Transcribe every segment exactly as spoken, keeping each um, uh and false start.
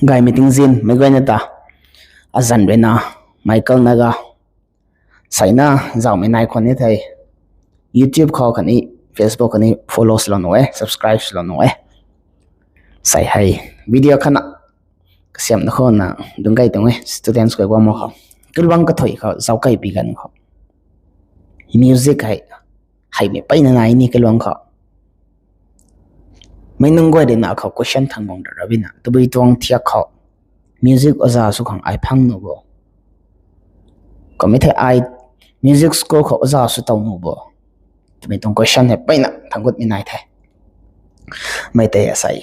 Gaymei tingzin meic guayna ta, azanc ruina Michael Naga. Seina zauhmei nai khwan ni thei, YouTube khou khatni Facebook khatni follow swlou nuh e, subscribe swlou nuh e. Sei hei video khatna kasiamhna khou na dungc key tuang e, students guay guang mak khou. Kaluang kathuic khou zauc key pi ganv khou, music hei, heimei peyna nai ni kaluang khou. Meic nunc guay ruina khou question thang guang ra ra bina, tabui tuang thiak khou music oza sw khang ai phang nuh bo? Kummei thei ai music school khou oza sw tow nuh bo? Twmei tuang question hei peyna thang gutmei nai the. Mei tei asei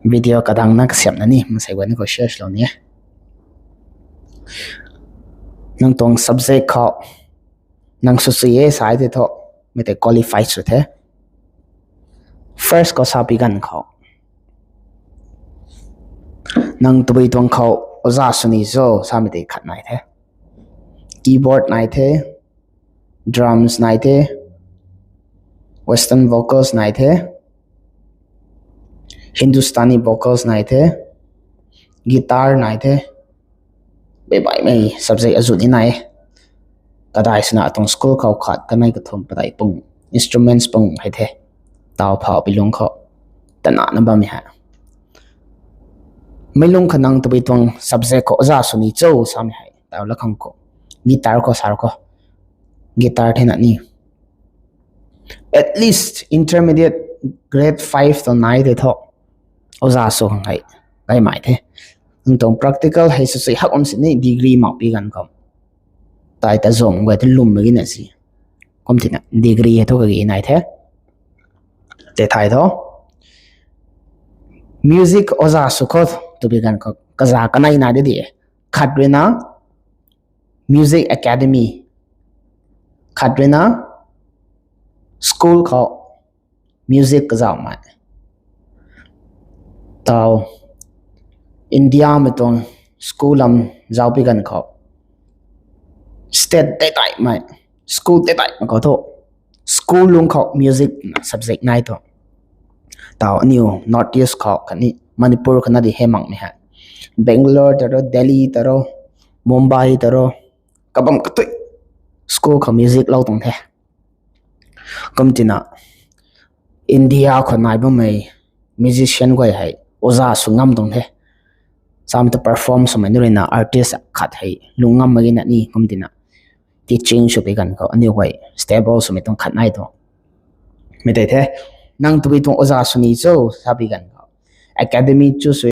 video kadangna kasiamhna ni masei guayna khou share swlou ni e. Nang tuang subject khou nang sw sui e sa tei thu, mei tei qualify sw the. First khou sa pi ganv khou, nang tabui tuang khou oza sw ni cho samei tei khat nai the. Keyboard nai the, drums nai the, western vocals nai the, Hindustani vocals nai the, guitar nai the. Beibaihmei subject azuh ni nai e. Kadai swna atuang school khou khat kanei kathumh padeih pung, instruments pung hei the. Taw phau pi lung khou tanana bammei hei, meic lung kha nang tabui tuang subject khou oza sw ni cho samei hei taw la khang khou, guitar khou sa khou, guitar thena ni at least intermediate, grade five tuang nai tei thu oza sw khang hei gaymei the. Nang tuang practical hei sw sui hak bam sini degree mak pi ganv khou, tai ta zam guay ta lwmmei gina si, kum tina degree hei thu kagi nai the. Tei thay tho, music oza sw khou, tabui ganv khou kaza kanei nai de di. Khat ruina music academy, khat ruina school khou music kazauhmei. Taw India mei tuang school lam zauc pi ganv khou, state tei taimei, school tei taimei khou thu, school lung khou music na subject nai thu, taw aniu North East khou khatni Manipur khana di hei makmei hei, Bangalore ta ro, Delhi ta ro, Mumbai ta ro, kabam katui school khou music lou tuang the. Kum tina India khou nai bammei musician guay hei oza sw ngam tuang the. Samei ta perform swmei ni ruina artist khat hei lung ngam mak gina ni, kum tina teaching sw pi ganv khou aniu guay stable swmei tuang khat nai thu. Mei tei the, nang tabui tuang oza sw ni cho sa pi ganv khou, academy chu sw